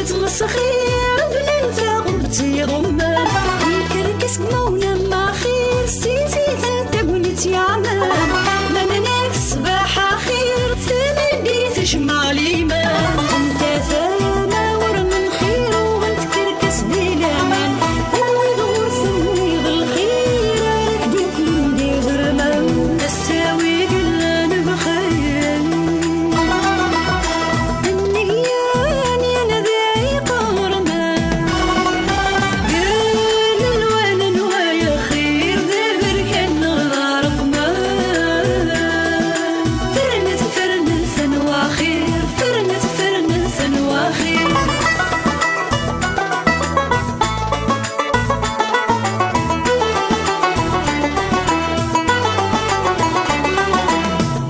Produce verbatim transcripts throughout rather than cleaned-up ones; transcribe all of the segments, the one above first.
Ttmesxir bnan taɣemt iḍummen, ikerkes deg mawna maxir, ssiziten tagnit yeɛnan. Ma nnan-ak ṣṣbeḥ axir, tmeddit tejmeɛ liman. Anta tama ur nxir, ur nkerkes di laman. Anwa i d ur tenwiḍ lxir, ara k-d-uklen d iẓerman. Ass-a wi yellan bxir. Nniya-nni d iqerman, gar lelwan n waya xir, d aberkan neɣ d areqman. Fernet, fernet, anwa xir, fernet, fernet, anwa xir.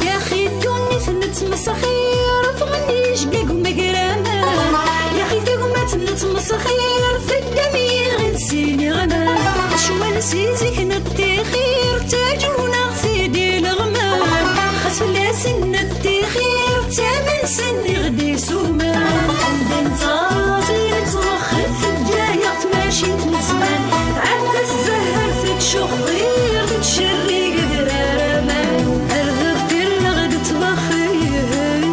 Yaxi ddunit nettmesxir, ffɣen yiceggagen umagraman. Yaxi tagmat nettmesxir, teddam yiɣid s iniɣman. Ccwal si zik nettixir, ttaǧun-aɣ-t-id ileɣman. Xas fell-asen nettixir, ttamen-sen iɣ-d isuman. Anda nettaẓ i nettwexxir, teǧǧa-yaɣ tmacint n zzman. Tɛedda tzehher tettcuxxir, tettcerrig adrar aman. Ar ɣef telleɣ d ttwaxir.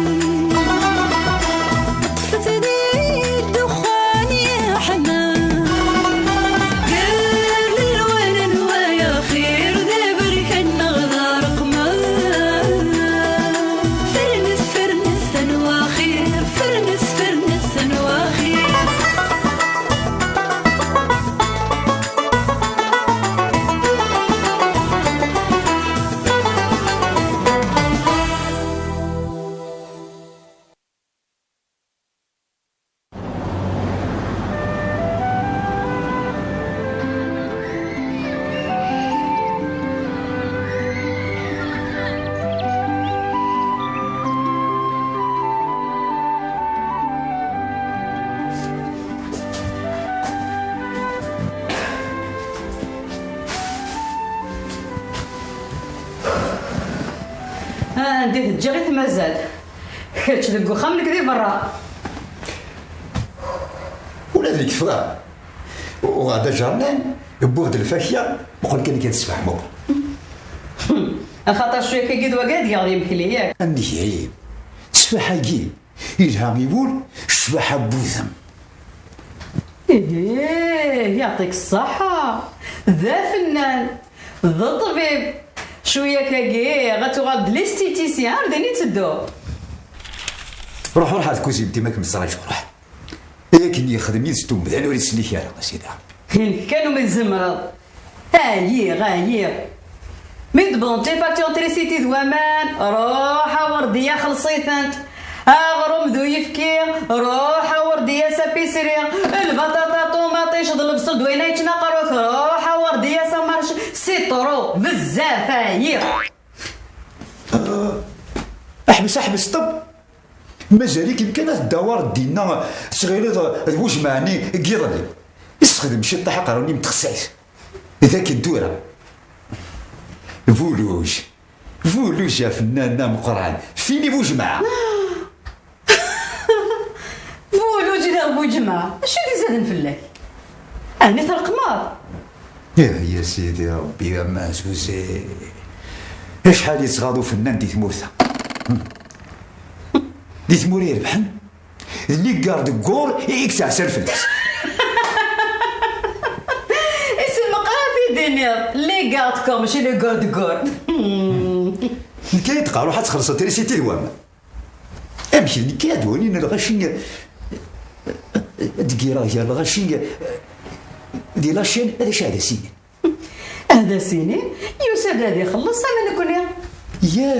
Ṭṭfet-d ddexxan yeḥman. Gar lelwan n waya xir, d aberkan neɣ d areqman. Fernet, fernet, anwa xir, fernet, fernet, anwa xir. Ah, anda i teǧǧiḍ i t-mazal? Kečč deg uxxam, nekk di berra. Ula d nekk ffɣeɣ. Uɣeɣ-d ajernan, wwiɣ-d lfakya, muqel kan kan tesfehmeḍ. Axaṭer cwiya-agi d wagi ad geɣ d imekli, yak? Anda-t? Tteffaḥ-agi yelha i wul, ccbaḥa n wudem. Ih, yeɛṭik ṣṣeḥḥa. D afennan, d ṭṭbib. Cwiya-agi ad tuɣal d l'esthéticien, ar din i tteddu. Ruḥ, ruḥ ar tkuzint-im ad kem-ttṛaǧu, ruḥ. Ay akken yexdem yid-s umdan ur islik ara, a sidi Ṛebbi. Nekk kan umi tzemreḍ. Ɛyiɣ, ɛyiɣ. Mi d-wwḍent les factures n trisiti d waman, ruḥ a Werdiya xelleṣ-itent. Aɣrum d uyefki, ruḥ a Werdiya s apisri. Lbaṭaṭa, ṭumaṭic d lebṣel d wayen ay ččan aqerru-k, ruḥ a Werdiya s amarci. C'est trop, bezzaf, ɛyiɣ. Ḥbes, ḥbes, ṭṭeb. Mazal-ikem kan ad tdawar dinna, tettɣileḍ d wejmaɛ-nni n yiḍelli. Ssexdem ciṭṭaḥ aqerru-nni n texsayt. D akken tura. Buluj. Buluj afennan ameqqran. Fini bujmaɛ. Buluj neɣ bujmaɛ. Acu i d-izaden fell-ak? Ɛni tleqqmeḍ? Ih, ya Sidi Ṛebbi, a Maɛzuzi. Acḥal yettɣaḍ ufennan di tmurt-a. Hmm. Di tmura irebḥen, d les gardes du corps i yettɛassan fell-as. Isem meqqar ad t-id-tiniḍ, les gardes du corps, mačči les gardes du corps. Hmm. Nekk ay d-qqar, ruḥ ad txellṣeḍ trisiti d waman. Amek d nekk ad walin lɣaci, ad d-ggireɣ gar lɣaci di la chaîne, ad acu ad as-inin? Ad as-inin, yusa-d ad ixelleṣ am nekni. Ya,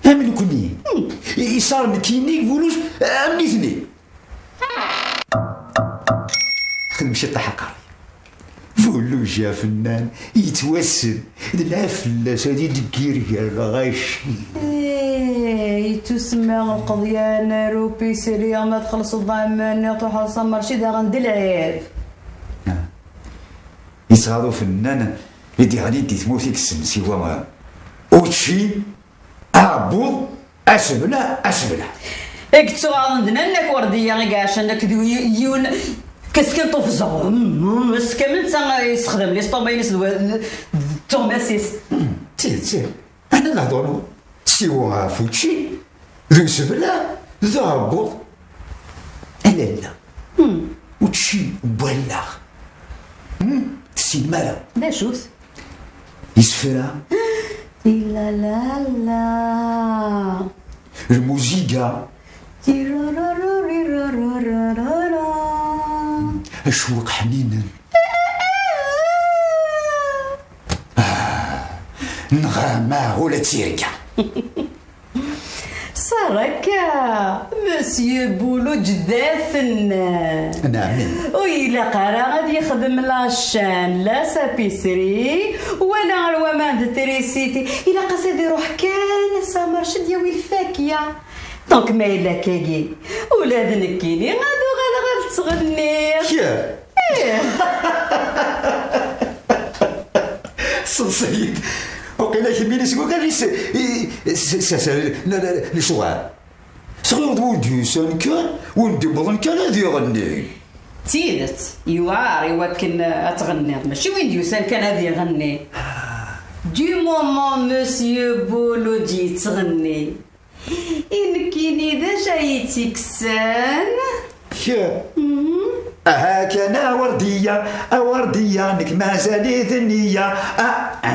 am nekni. Hmm. Isar nekkini Buluj am nitni. Xdem ciṭṭaḥ aqerri. Buluj afennan yettwassen, d lɛib fell-as ad ideggir gar lɣaci. Eh, yettusemma lqeḍyan ar upisri, ma txellṣeḍ aman, truḥeḍ s amerci daɣen d lɛib. Ah. Yettɣaḍ ufennan i d-yeɣlin di tmurt i yessen siwa učči, aɛebbuḍ, asebleɛ, asebleɛ. I yettuɣaḍen d nanna-k Werdiya i iɛacan akked wi-, yiwen kasken tufẓeɣ. Mm, mm, ass kamel netta yessexdam listumayl-is d wa-, d tuɣmas-is. Mm, d tidet, ih. Aḥna lehdur-nwen. Siwa ɣef učči, d usebleɛ, d uɛebbuḍ. A lalla. Mm. Učči n wallaɣ. Mm, tessinem ara. D acu-t? Isefra. Tilalala. Lmuziga. Tirarararirararara. Acwaq ḥninen. Ah, nɣama ula d tirga. Saraka, Monsieur Bouloudj d aten. Naɛam. Ur ilaq ara ad yexdem la chaîne, la tapisserie, wala ar waman d trisiti. Ilaq-as ad iruḥ kan s amarché ad yawi lfakya. Donc ma yella akkagi, ula d nekkini ad uɣaleɣ ad ttɣenniɣ. Ih. Seḍṣi-yi-d. Waqila kemmini seg wakal-is, i, s-, s-, s-, n-, n-, n-, lecɣal. Sɣiɣ-d win d-yusan kan, win d-iwwḍen kan ad iɣenni. D tidet, yewɛer i wakken ad tɣenniḍ, mačči win d-yusan kan ad iɣenni. Du moment Monsieur Bouloudj yettɣenni, i nekkini d acu ay tt-ikksen? Kra. Mhm. Aha kan a Werdiya, a Werdiya, nekk mazal-i d nniya. Ah, ah.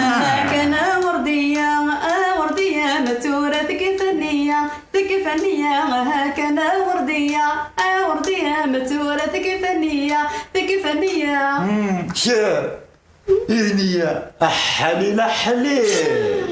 Aha kan a Werdiya, a Werdiya, ma tura tekfa nniya, tekfa nniya. Aha kan a Werdiya, a Werdiya, ma tura tekfa nniya, tekfa nniya. Mm, kra. I d nniya, aḥlil, aḥlil.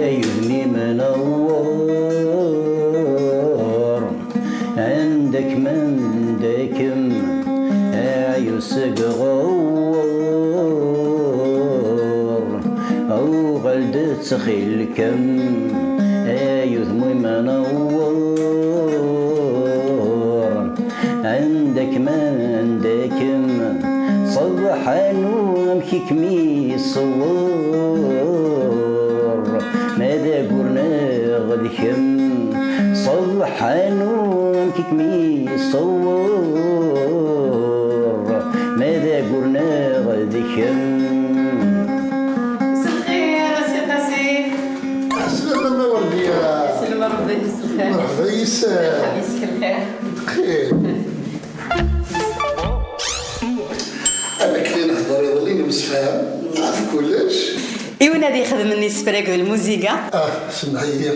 Ay udem-im anewwur, anda-kem, anda-kem, aɛyus seg ɣur, uɣal-d ttxil-kem, ay udem-im anewwur. Anda-kem, anda-kem, ṣṣbeḥ anu amek i kem-iṣewwer, ma d agur neɣ d kemm, ṣṣbeḥ anu amek i kem-iṣewwer, ma d agur neɣ d kemm. مساء الخير سي قاسم. عسلامة ما وردية. عسلامة ربي يسلمك. مرحبا يسا. مرحبا يسك الخير. بخير. Akken i nehder iḍelli nemsefham ɣef kullec. Iwen ad ixedmen isefra akked lmuziga. Ah, semmeḥ-iyi.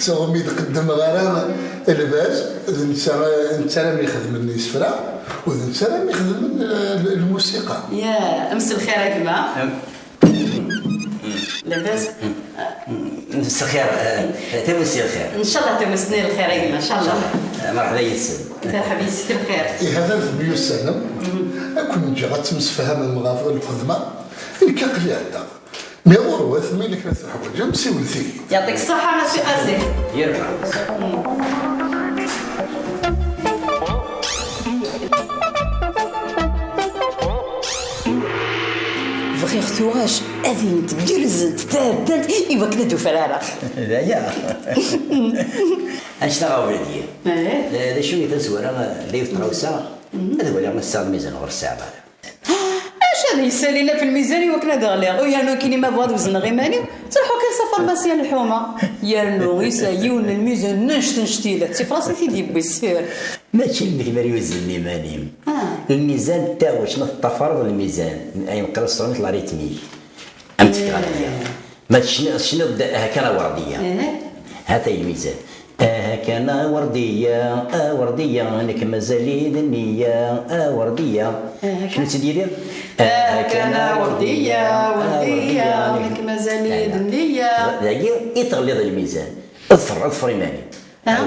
Tuɣ mi d-qeddmeɣ ara lbaz, d netta, netta ara m-ixedmen isefra, u d netta ara m-ixedmen, eh, l-, lmusiqa. Ya, mselxir a gma. Labas? Mselxir, eh, tamussni lxir. Ncallah tamussni lxir a gma, ncallah. Ncallah. Eh, merḥba yid-sen. Merḥba yis-k lxir. Ihi atan temyussanem, ad ken-ǧǧeɣ ad temsefhamem ɣef lxedma, nekk aql-i ɛeddaɣ. Mi ɣur-wat, mi nekk la teḥwaǧem, siwlet-iyi-d. يعطيك الصحة monsieur Azim. Yerfa. Bɣiɣ tuɣac ad ilint gerrzent, tɛeddant i wakken ad ufrareɣ. D aya. Anect-a ɣer ubrid-yi. Eh? Eh, d acu i tazwara, eh, d yiwet n tɣawsa, ad waliɣ ma tesɛiḍ lmizan ɣur-s, tesɛiḍ ara. Acu ad yessalin ɣef lmizan i wakken ad ɣliɣ? U yernu nekkini ma bɣiɣ ad wezneɣ iman-iw, ttruḥu kan s afarmasi ad lḥumeɣ. Yernu yesɛa yiwen n lmizan annect-nnect ila, d tifrasin i t-id-yewwi ssir. Mačči d nekk mi ara yuznen iman-im. Ah. Lmizan d taɣect, ma teṭṭafareḍ lmizan, ay meqqar tesɛumt la rythmique. Am tefka. Eh. Ma tecni-, tecniḍ-d aha kan a Werdiya. Eh. Ha-t-a lmizan. Aha kan a Werdiya, a Werdiya, nekk mazal-i d nniya, a Werdiya. Eh, kan. Cnu-tt-id yid-i. Aha kan a Werdiya, a Werdiya, nekk mazal-i d nniya. Dagi i teɣliḍ lmizan. Ḍfer, ḍfer iman-im. Ah.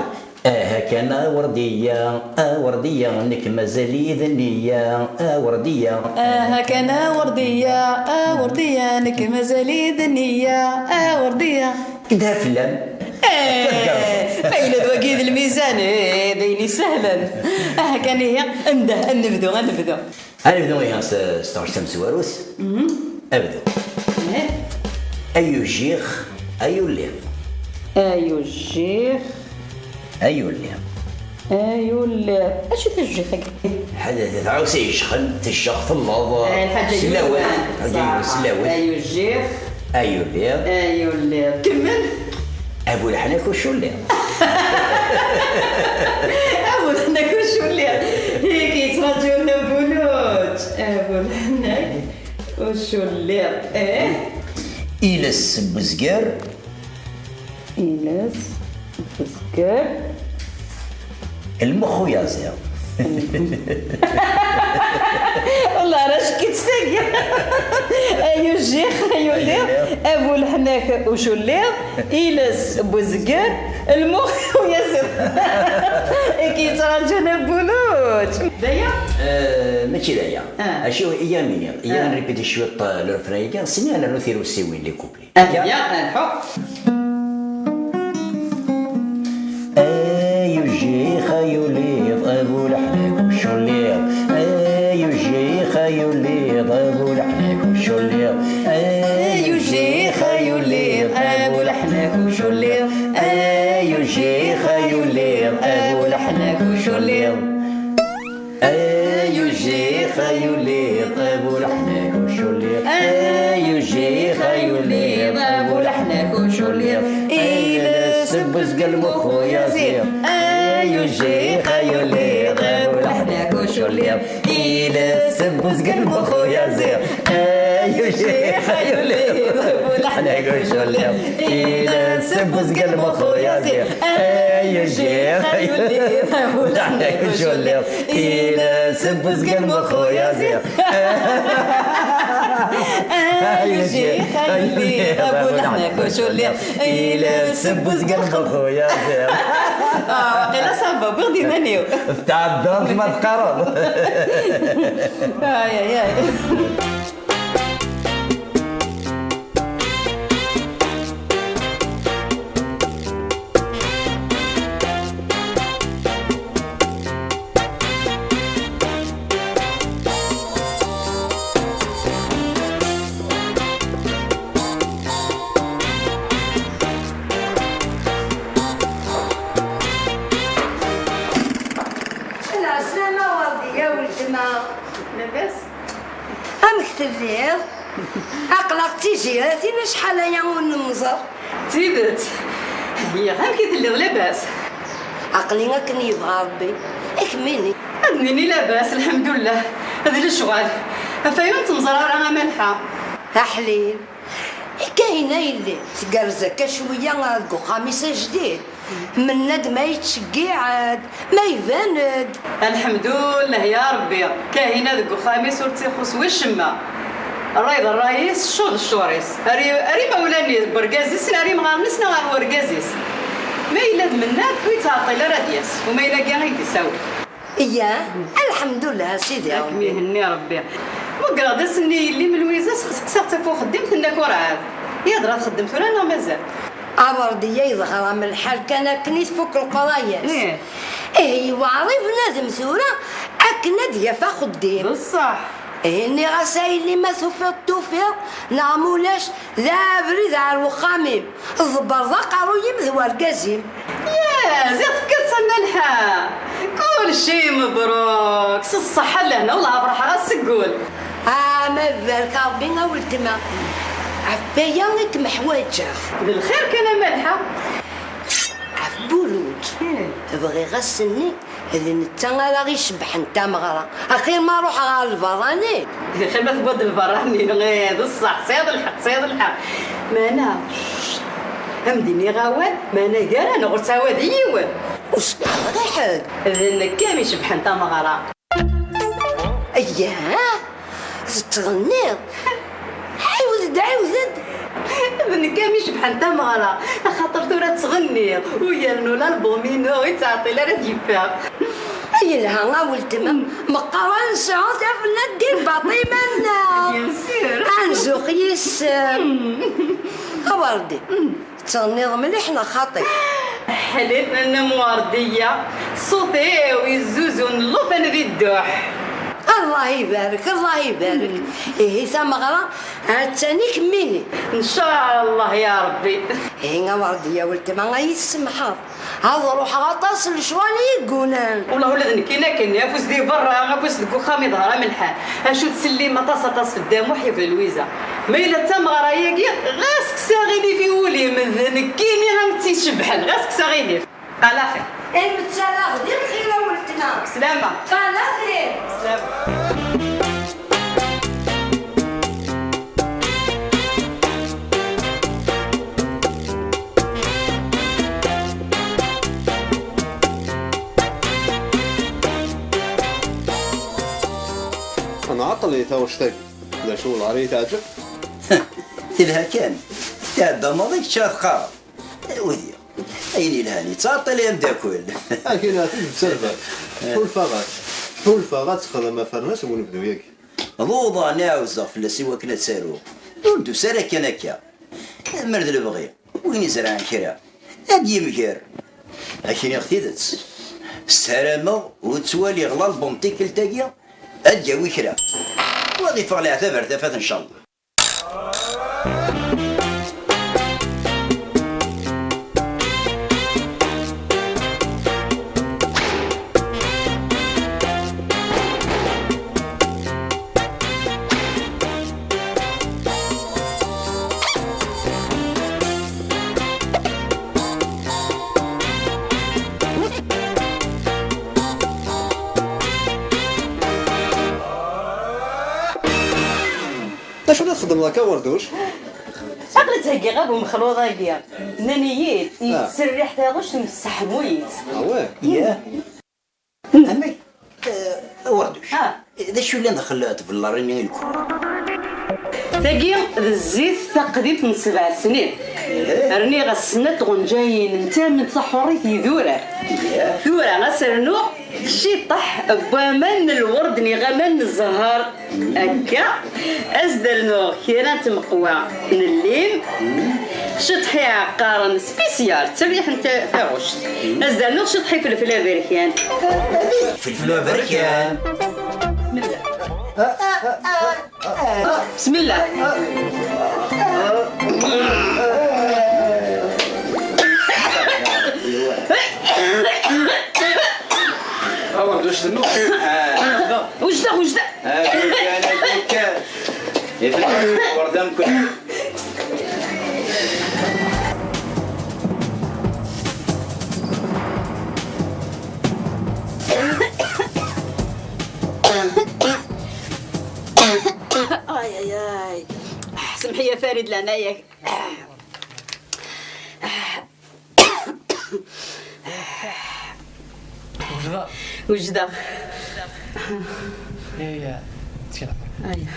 Aha kan a Werdiya, a Werdiya, nekk mazal-iyi d nniya, a Werdiya. Aha kan a Werdiya, a Werdiya, nekk mazal-iyi d nniya, a Werdiya. Kedha fell-am. Eh, ma yella d wagi d lmizan, eh, d ayen isehlen. Aha kan ihi, ndah, ad nebdu, ad nebdu. Ad nebdu ihi s, s tɣect tamezwarut. Mhm. Abdu. Eh. Ay ujiɣ, ay ulli. Ay ujiɣ. Ay ulli. Ay ulli. Acu d ajujiɣ-agi? Ḥaǧa, d tɣawsa yecxen, tejjeɣ telleḍ. Eh, lḥaǧa s lawan. Yuran. Lḥaǧa yuran s lawan. Ay ujiɣ. Ay ulli. Ay ulli. Kemmel. A bu leḥnak uculliḍ. A bu leḥnak uculliḍ. Hik yettṛaǧu-n Buluǧ. A bu leḥnak uculliḍ. Eh? Iles n uzger. Iles n uzger. Lmux uyaziḍ. Wallah, ara cekkiɣ s tagi. Ay ujiɣ, ay ulliɣ, a bu leḥnak uculliḍ, iles n uzger, lmux uyaziḍ. Iki yettṛaǧun a Buluǧ. D aya? Eh, mačči d aya. Ah. Acu, iyya nini, iyya nripidi cwiṭ, eh, le refrain-agi, sini ad nernu tirusiwin, les couplets. Aya, nlḥu. Ay ujiɣ ay uliḍ, a bu leḥnak uculliḍ. Ay ujiɣ ay uliḍ, a bu leḥnak uculliḍ. Ay ujiɣ ay uliḍ, a bu leḥnak uculliḍ. Ay ujiɣ ay uliḍ, a bu leḥnak uculliḍ. Ay ujiɣ ay uliḍ, a bu leḥnak uculliḍ. Ay ujiɣ ay uliḍ, a bu leḥnak uculliḍ. Iles n uzger, lmux uyaziḍ. Ay ujiɣ ay uliḍ, a bu leḥnak uculliḍ. Iles n uzger, lmux uyaziḍ. Ay ujiɣ ay uliḍ, a bu leḥnak uculliḍ. Iles n uzger, lmux uyaziḍ. Ay ujiɣ ay uliḍ, a bu leḥnak uculliḍ. Iles n uzger, lmux uyaziḍ. Ay ujiɣ ay uliḍ, a bu leḥnak uculliḍ. Iles n uzger, lmux uyaziḍ. Ah, waqila ça va, wwiɣ-d iman-iw. Tetɛeddaḍ ma teqqareḍ. Ay, ay, ay. Lɛeslama Werdiya weltma. Labas? Amek telliḍ? Aql-aɣ d tiziratin, acḥal aya ur nemẓer. D tidet. Ih, amek i telliḍ, labas? Aql-i akken yebɣa Rebbi. I kemmini? Ad nini labas, lḥemdullah. D lecɣal. Ɣef waya ur nettemẓer ara a Malḥa. Aḥlil. I Kahina yelli, tgerrez akka cwiya deg uxxam-is ajdid. Mennad ma yettceggiɛ-d, ma iban-d. Lḥemdullah ya Rebbi, Kahina deg uxxam-is ur tt-ixuṣṣ wacemma. Ṛṛay d ṛṛay-is, ccuṛ d ccuṛ-is. Ar i-, ar imawlan-is, n wergaz-is, ar imɣaren-is neɣ ar wergaz-is. Ma yella d Mennad, ur yettɛeṭṭil ara ad d-yas, umayla-agi i d-isawel. Iyah, lḥemdullah a Sidi Ṛebbi. Ad kem-ihenni Ṛebbi. Meggreɣ-d ass-nni yelli-m Lwiza, sqeseɣ-tt ɣef uxeddim, tenna-k urɛad. Yadra txeddem tura neɣ mazal? A Werdiya, yeḍher-am lḥal kan akken i tfuk leqraya-s. Ih. Ih, yewɛer i bnadem tura akken ad d-yaf axeddim. D ṣṣeḥ. Ih, nniɣ-as a yelli ma tufiḍ tufiḍ, neɣ ma ulac d abrid ar wexxam-im. Ḍebber d aqerruy-im d wergaz-im. Yah, ziɣ tefkiḍ-tt a Malḥa. Kulci mebruk, s ṣṣeḥḥa, lehna u lɛafṛa ɣas seg wul. Ah, ma barek Ṛebbi a weltma. Ɣef waya i kem-ḥwaǧeɣ. D lxir kan a Malḥa. Ɣef Buluǧ. Hmm. Bɣiɣ ass-nni d netta ara ɣ-icebbḥen tameɣra. Axir ma ruḥeɣ ɣer lberrani. Axir ma tewweḍ-d lberrani, eh, d ṣṣeḥ, tesɛiḍ lḥeqq, tesɛiḍ lḥeqq. Meɛna, cct, ad m-d-iniɣ awal, meɛna gar-aneɣ ur ttɛawad i yiwen. Ur s-d-qqareɣ i ḥedd. D nekk i m-icebbḥen tameɣra. Ayya, tettɣenniḍ. Ɛiwed-d, ɛiwed-d. D nekk i m-icebbḥen tameɣra, axaṭer Tura ttɣenniɣ, u yernu lalbum-inu i ttɛeṭṭil ara d-yeffeɣ. Yelha, a weltma, meqqar ad nesɛu tafella n Deg Baṭiman-nneɣ. Bien sûr. Ad nzuxx yis-m. A Werdi, tettɣenniḍ mliḥ neɣ xaṭi? Ḥlil n Werdiya, ṣṣut-iw yezzuzun llufan di dduḥ. Allah ibarek, Allah ibarek. Ihi tameɣra attan i kemmini. Ncallah ya Rebbi. Ihi a Werdiya weltma, ay tsemḥeḍ. Ad ruḥeɣ aṭas n lecɣal i yeggunan. Wellah ula d nekkini akken, afus di berra, afus deg uxxam, iḍher-am lḥal. Acu ttsellim aṭas, aṭas f Dda Muḥ akked Lwiza. Ma yella d tameɣra-agi, ɣas kkes aɣilif i wul-im, d nekkini am tt-icebḥen, ɣas kkes aɣilif. Qal axir. Imettal-aɣ di lxir a weltma. Slama. Qal axir. Slama. Nɛeṭṭel i taɣect-agi. D acu, wellah i teɛǧeb? Telha kan. Tɛedda maḍi kečč ad teqqareḍ. Widi. Ayen yelhan yettɛeṭṭil ay amdakel. Akin atik d tarbaɛt. Ḥulfaɣ-as. Ḥulfaɣ ad texdem afernas n unebdu-yagi. D uḍan i ɛawzeɣ fell-as i wakken ad tt-aruɣ. Ur d-tusi ara kan akka. Mer d lebɣi, win izerɛen kra, ad d-yemger. Ad k-iniɣ tidet. Ssarameɣ ur ttwaliɣ lalbum tikkelt-agi ad d-yawi kra. U ad iffeɣ leɛtab ar tafat, ncallah. D acu la txeddmeḍ akka, Werduc? Aql-i ttheggiɣ-ak umexluḍ-agi. Nnan-iyi-d, ah, yettserriḥ taɣect, mseḥmu-yi-tt. Ah ouais? Yah. Amek, eh, a Werduc? Ah. D acu yellan daxel tbellarin-nni i lkul? Tagi d zzit taqdimt n sebɛ snin. Eh? Rniɣ-as snat tɣenǧayin n tamemt taḥurit idurar. Yah. Tura ad s-rnuɣ ciṭṭaḥ n waman n lwerd niɣ aman n zzher. Akka, ad s-d-rnuɣ kra n tmeqwa n llim, ciṭṭaḥ iɛeqqaren spécial, tterriḥ n ta-, taɣect. Ad s-d-rnuɣ ciṭṭaḥ ifelfel aberkan. Ifelfel aberkan. Bismillah. Bismillah. Awer d ucedmu. Wejdeɣ, wejdeɣ. Acu kan, acu kan. Ifelfel, werda mkul. Ay, ay, ay. Semḥ-iyi a Farid, leɛnaya-k. Wejdeɣ. Wejdeɣ. Aya, aya. Aya.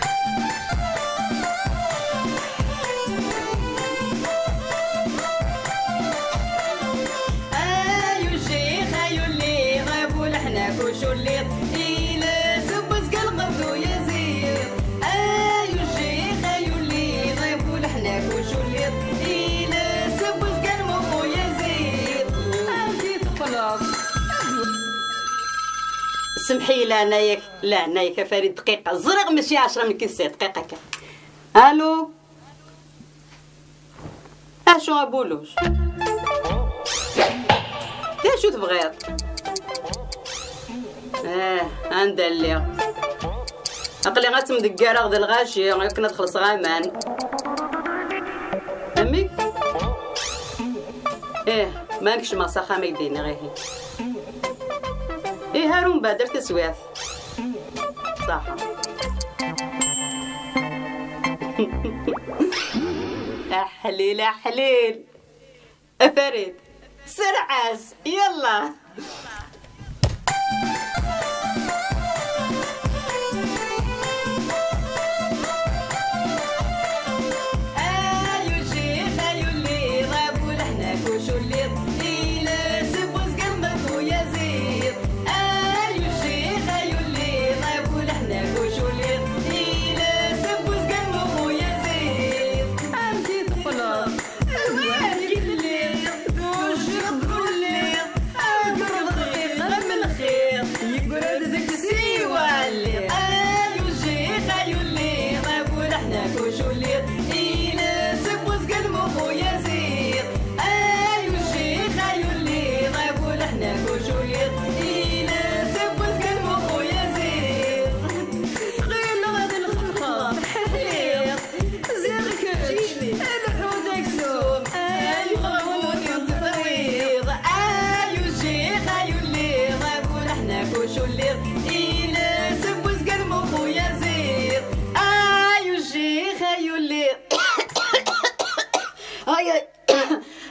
Ay ujiɣ, ay ulliɣ, a bu leḥnak uculliḍ, iles n uzgal meṛdu yaziḍ. Ay ujiɣ, ay ulliɣ, a bu leḥnak uculliḍ, iles n uzgal meṛdu yaziḍ. Amek i teqqleḍ? Semḥ-iyi, leɛnaya-k, leɛnaya-k a Farid, dqiqa. Ẓriɣ mačči ɛecṛa, nekki tesɛa dqiqa kan. Alu? Acu a Buluc? D acu tebɣiḍ? Eh, anda lliɣ? Aql-i ad temdeggareɣ d lɣaci akken ad xellṣeɣ aman. Amek? Ih, ma nekcmeɣ s axxam ay d-iniɣ ihi. Ih, ar umbeɛd, ar taswiɛt. Ṣaḥa. Aḥlil, aḥlil. A Farid, serreɛ-as, yalla. Ay ujiɣ, ay ulliɣ, a bu leḥnak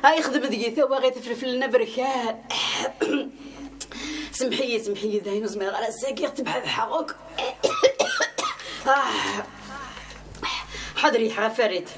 Ay, xdem deg-i tawaɣit, ifelfel-nni aberkan. Semḥ-iyi, semḥ-iyi, dayen ur zmireɣ ara, zzagiɣ, tebḥebḥeɣ akk. Ah. Ḥader, yeḥɣa Farid.